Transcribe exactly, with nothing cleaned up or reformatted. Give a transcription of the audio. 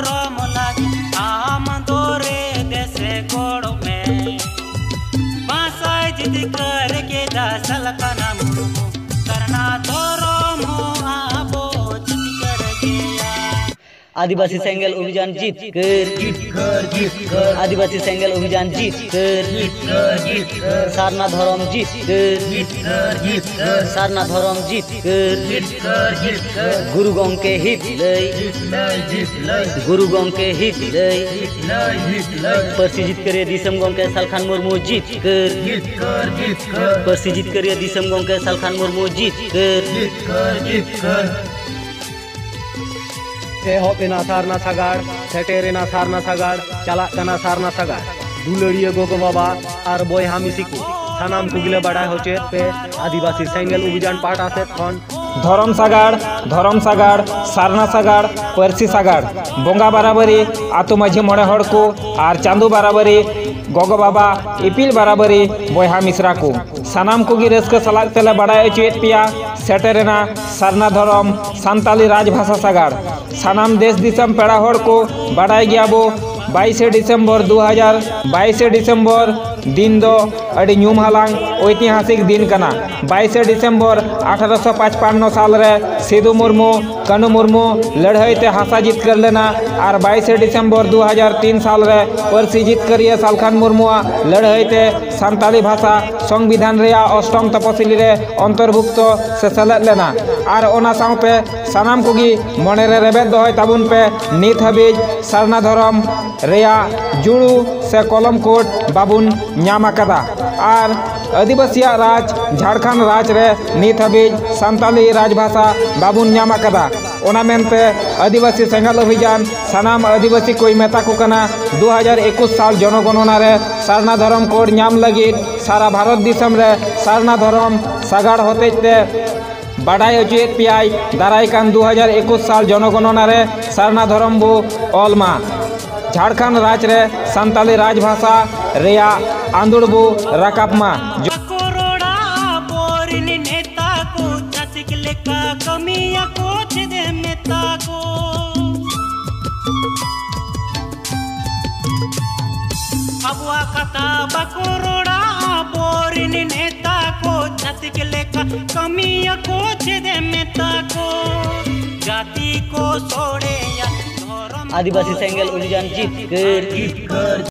ᱫᱷᱚᱨᱚᱢ ᱞᱟᱹᱜᱤᱫ ᱟᱢ ᱫᱚ ᱨᱮᱵᱮᱥ ᱜᱚᱲᱚ ᱢᱮ᱾ ᱵᱟᱥᱟᱭ ᱡᱤᱛᱠᱟᱹᱨ ᱠᱮᱫᱟ ᱥᱟᱞᱠᱷᱟᱱ ᱢᱩᱨᱢᱩ, ᱥᱟᱨᱱᱟ ᱫᱷᱚᱨᱚᱢ ᱦᱚᱸ ᱟᱵᱚ ᱡᱤᱛᱠᱟᱹᱨ ᱜᱮᱭᱟ᱾ ᱟᱹᱫᱤᱵᱟᱹᱥᱤ ᱥᱮᱸᱜᱮᱞ ᱚᱵᱷᱤᱡᱟᱱ ᱡᱤᱛᱠᱟᱹᱨ᱾ ᱡᱤᱛᱠᱟᱹᱨ, ᱡᱤᱛᱠᱟᱹᱨ᱾ ᱟᱹᱫᱤᱵᱟᱹᱥᱤ ᱥᱮᱸᱜᱮᱞ ᱚᱵᱷᱤᱡᱟᱱ ᱡᱤᱛᱠᱟᱹᱨ᱾ ᱡᱤᱛᱠᱟᱹᱨ, ᱡᱤᱛᱠᱟᱹᱨ᱾ ᱥᱟᱨᱱᱟ ᱫᱷᱚᱨᱚᱢ ᱡᱤᱛᱠᱟᱹᱨ᱾ ᱡᱤᱛᱠᱟᱹᱨ, ᱡᱤᱛᱠᱟᱹᱨ᱾ ᱥᱟᱨᱱᱟ ᱫᱷᱚᱨᱚᱢ ᱡᱤᱛᱠᱟᱹᱨ᱾ ᱡᱤᱛᱠᱟᱹᱨ, ᱡᱤᱛᱠᱟᱹᱨ᱾ ᱜᱩᱨᱩ ᱜᱚᱢᱠᱮ ᱦᱤᱛ ᱞᱟᱹᱭ᱾ ᱦᱤᱛ ᱞᱟᱹᱭ, ᱦᱤᱛ ᱞᱟᱹᱭ᱾ ᱜᱩᱨᱩ ᱜᱚᱢᱠᱮ ᱦᱤᱛ ᱞᱟᱹᱭ᱾ ᱦᱤᱛ ᱞᱟᱹᱭ, ᱦᱤᱛ ᱞᱟᱹᱭ᱾ ᱯᱟᱹᱨᱥᱤ ᱡᱤᱛᱠᱟᱹᱨᱤᱭᱟᱹ ᱫᱤᱥᱚᱢ ᱜᱚᱢᱠᱮ ᱥᱟᱞᱠᱷᱟᱱ ᱢᱩᱨᱢᱩ ᱡᱤᱛᱠᱟᱹᱨ᱾ ᱡᱤᱛᱠᱟᱹᱨ, ᱡᱤᱛᱠᱟᱹᱨ᱾ ᱯᱟᱹᱨᱥᱤ ᱡᱤᱛᱠᱟᱹᱨᱤᱭᱟᱹ ᱫᱤᱥᱚᱢ ᱜᱚᱢᱠᱮ ᱥᱟᱞᱠᱷᱟᱱ ᱢᱩᱨᱢᱩ ᱡᱤᱛᱠᱟᱹᱨ᱾ ᱡᱤᱛᱠᱟᱹᱨ, ᱡᱤᱛᱠᱟᱹᱨ᱾ ᱮᱦᱚᱵ ᱮᱱᱟ ᱥᱟᱨᱱᱟ ᱥᱟᱜᱟᱲ, ᱥᱮᱴᱮᱨ ᱮᱱᱟ ᱥᱟᱨᱱᱟ ᱥᱟᱜᱟᱲ, ᱪᱟᱞᱟᱜ ᱠᱟᱱᱟ ᱥᱟᱨᱱᱟ ᱥᱟᱜᱟᱲ᱾ ᱫᱩᱞᱟᱹᱲᱤᱭᱟᱹ ᱜᱚᱜᱚ ᱵᱟᱵᱟ ᱟᱨ ᱵᱚᱭᱦᱟ ᱢᱤᱥᱤ ᱠᱚ, ᱥᱟᱱᱟᱢ ᱠᱚᱜᱮᱞᱮ ᱵᱟᱰᱟᱭ ᱦᱚᱪᱚᱭᱮᱫ ᱯᱮ ᱟᱹᱫᱤᱵᱟᱹᱥᱤ ᱥᱮᱸᱜᱮᱞ ᱚᱵᱷᱤᱡᱟᱱ ᱯᱟᱦᱴᱟ ᱥᱮᱫ ᱠᱷᱚᱱ᱾ ᱫᱷᱚᱨᱚᱢ ᱥᱟᱜᱟᱲ, ᱫᱷᱚᱨᱚᱢ ᱥᱟᱜᱟᱲ, ᱥᱟᱨᱱᱟ ᱥᱟᱜᱟᱲ, ᱯᱟᱹᱨᱥᱤ ᱥᱟᱜᱟᱲ, ᱵᱚᱸᱜᱟ ᱵᱟᱨᱟᱵᱟᱹᱨᱤ, ᱟᱹᱛᱩ ᱢᱟᱹᱡᱷᱤ ᱢᱚᱬᱮ ᱦᱚᱲ ᱠᱚ ᱟᱨ ᱪᱟᱸᱫᱚ ᱵᱟᱨᱟᱵᱟᱹᱨᱤ, ᱜᱚᱜᱚ ᱵᱟᱵᱟ, ᱤᱯᱤᱞ ᱵᱟᱨᱟᱵᱟᱹᱨᱤ, ᱵᱚᱭᱦᱟ ᱢᱤᱥᱨᱟ ᱠᱚ᱾ ᱥᱟᱱᱟᱢ ᱠᱚᱜᱮ ᱨᱟᱹᱥᱠᱟᱹ ᱥᱟᱞᱟᱜ ᱛᱮᱞᱮ ᱵᱟᱰᱟᱭ ᱦᱚᱪᱚᱭᱮᱫ ᱯᱮᱭᱟ, ᱥᱮᱴᱮᱨᱮᱱᱟ ᱥᱟᱨᱱᱟ ᱫᱷᱚᱨᱚᱢ ᱥᱟᱱᱛᱟᱞᱤ ᱨᱟᱡᱽᱵᱷᱟᱥᱟ ᱥᱟᱜᱟᱲ᱾ ᱥᱟᱱᱟᱢ ᱫᱮᱥ ᱫᱤᱥᱚᱢ ᱯᱮᱲᱟ ᱦᱚᱲ ᱠᱚ ᱵᱟᱰᱟᱭ ᱜᱮᱭᱟ ᱵᱚ, ᱵᱟᱭᱤᱥᱮ ᱰᱤᱥᱮᱢᱵᱚᱨ ᱫᱩ ᱦᱟᱡᱟᱨ ᱵᱟᱭᱤᱥᱮ ᱰᱤᱥᱮᱢᱵᱚᱨ ᱫᱤᱱ ᱫᱚ ᱟᱹᱰᱤ ᱧᱩᱢ ᱦᱟᱞᱟᱝ ᱳᱭᱛᱤᱦᱟᱥᱤᱠ ᱫᱤᱱ ᱠᱟᱱᱟ᱾ ᱵᱟᱭᱤᱥᱮ ᱰᱤᱥᱮᱢᱵᱚᱨ ᱟᱴᱷᱟᱨᱚᱥᱚ ᱯᱟᱸᱪᱯᱟᱱᱱᱚ ᱥᱟᱞ ᱨᱮ ᱥᱤᱫᱩ ᱢᱩᱨᱢᱩ, ᱠᱟᱹᱱᱩ ᱢᱩᱨᱢᱩ ᱞᱟᱹᱲᱦᱟᱹᱭ ᱛᱮ ᱦᱟᱥᱟ ᱡᱤᱛᱠᱟᱹᱨ ᱞᱮᱱᱟ ᱟᱨ ᱵᱟᱭᱤᱥᱮ ᱰᱤᱥᱮᱢᱵᱚᱨ ᱫᱩ ᱦᱟᱡᱟᱨ ᱛᱤᱱ ᱥᱟᱞ ᱨᱮ ᱯᱟᱹᱨᱥᱤ ᱡᱤᱛᱠᱟᱹᱨᱤᱭᱟᱹ ᱥᱟᱞᱠᱷᱟᱱ ᱢᱩᱨᱢᱩᱣᱟᱜ ᱞᱟᱹᱲᱦᱟᱹᱭ ᱛᱮ ᱥᱟᱱᱛᱟᱲᱤ ᱵᱷᱟᱥᱟ ᱥᱚᱝᱵᱤᱫᱷᱟᱱ ᱨᱮᱭᱟᱜ ᱚᱥᱴᱚᱢ ᱛᱚᱯᱚᱥᱤᱞᱤ ᱨᱮ ᱚᱱᱛᱚᱨᱵᱷᱩᱠᱛᱚ ᱥᱮ ᱥᱮᱞᱮᱫ ᱞᱮᱱᱟ᱾ ᱟᱨ ᱚᱱᱟ ᱥᱟᱶᱛᱮ ᱥᱟᱱᱟᱢ ᱠᱚᱜᱮ ᱢᱚᱱᱮ ᱨᱮ ᱨᱮᱵᱮᱫ ᱫᱚᱦᱚᱭ ᱛᱟᱵᱚᱱ ᱯᱮ, ᱱᱤᱛ ᱦᱟᱹᱵᱤᱡ ᱥᱟᱨᱱᱟ ᱫᱷᱚᱨᱚᱢ ᱨᱮᱭᱟᱜ ᱡᱩᱲᱩ ᱥᱮ ᱠᱚᱞᱚᱢ ᱠᱳᱰ ᱵᱟᱵᱚᱱ ᱧᱟᱢ ᱟᱠᱟᱫᱟ᱾ ᱟᱨ ᱟᱹᱫᱤᱵᱟᱹᱥᱤᱭᱟᱜ ᱨᱟᱡᱽ ᱡᱷᱟᱲᱠᱷᱚᱸᱰ ᱨᱟᱡᱽ ᱨᱮ ᱱᱤᱛ ᱦᱟᱹᱵᱤᱡ ᱥᱟᱱᱛᱟᱞᱤ ᱨᱟᱡᱽᱵᱷᱟᱥᱟ ᱵᱟᱵᱚᱱ ᱧᱟᱢ ᱟᱠᱟᱫᱟ᱾ ᱚᱱᱟ ᱢᱮᱱᱛᱮ ᱟᱹᱫᱤᱵᱟᱹᱥᱤ ᱥᱮᱸᱜᱮᱞ ᱚᱵᱷᱤᱡᱟᱱ ᱥᱟᱱᱟᱢ ᱟᱹᱫᱤᱵᱟᱹᱥᱤ ᱠᱚᱭ ᱢᱮᱛᱟ ᱠᱚ ᱠᱟᱱᱟ, ᱫᱩ ᱦᱟᱡᱟᱨ ᱮᱠᱩᱥ ᱥᱟᱞ ᱡᱚᱱᱚᱜᱚᱱᱚᱱᱟ ᱨᱮ ᱥᱟᱨᱱᱟ ᱫᱷᱚᱨᱚᱢ ᱠᱳᱰ ᱧᱟᱢ ᱞᱟᱹᱜᱤᱫ ᱥᱟᱨᱟ ᱵᱷᱟᱨᱚᱛ ᱫᱤᱥᱚᱢ ᱨᱮ ᱥᱟᱨᱱᱟ ᱫᱷᱚᱨᱚᱢ ᱥᱟᱜᱟᱲ ᱦᱚᱛᱮᱡ ᱛᱮ ᱵᱟᱰᱟᱭ ᱦᱚᱪᱚᱭᱮᱫ ᱯᱮᱭᱟᱭ, ᱫᱟᱨᱟᱭ ᱠᱟᱱ ᱫᱩ ᱦᱟᱡᱟᱨ ᱮᱠᱩᱥ ᱥᱟᱞ ᱡᱚᱱᱚᱜᱚᱱᱚᱱᱟ ᱨᱮ ᱥᱟᱨᱱᱟ ᱫᱷᱚᱨᱚᱢ ᱵᱚ ᱚᱞ ᱢᱟ, ᱡᱷᱟᱲᱠᱷᱚᱸᱰ ᱨᱟᱡᱽ ᱨᱮ ᱥᱟᱱᱛᱟᱞᱤ ᱨᱟᱡᱽ ᱵᱷᱟᱥᱟ ᱨᱮᱭᱟᱜ ᱟᱸᱫᱳᱲ ᱵᱚ ᱨᱟᱠᱟᱵ ᱢᱟ᱾ ᱵᱟᱠᱚ ᱨᱚᱲᱟ ᱟᱵᱚᱨᱮᱱ ᱱᱮᱛᱟ ᱠᱚ, ᱪᱷᱟᱹᱛᱤᱠ ᱞᱮᱠᱟ ᱠᱟᱹᱢᱤᱭᱟᱠᱚ, ᱪᱮᱫ ᱮᱢ ᱢᱮᱛᱟ ᱠᱚ? ᱟᱵᱚᱣᱟᱜ ᱠᱟᱛᱷᱟ ᱵᱟᱠᱚ ᱨᱚᱲᱟ ᱟᱵᱚᱨᱮᱱ ᱱᱮᱛᱟ ᱠᱚ, ᱪᱷᱟᱹᱛᱤᱠ ᱞᱮᱠᱟ ᱠᱟᱹᱢᱤᱭᱟᱠᱚ ᱪᱮᱫ ᱮᱢ ᱢᱮᱛᱟ ᱠᱚ᱾ ᱡᱟᱹᱛᱤ ᱠᱚ ᱥᱚᱲᱮᱭᱟ ᱫᱷᱚᱨᱚᱢ ᱟᱹᱫᱤᱵᱟᱹᱥᱤ ᱠᱚ ᱥᱮᱸᱜᱮᱞ ᱚᱵᱷᱤᱡᱟᱱ ᱥᱚᱲᱮᱭᱟ᱾ ᱡᱤᱛᱠᱟᱹᱨ᱾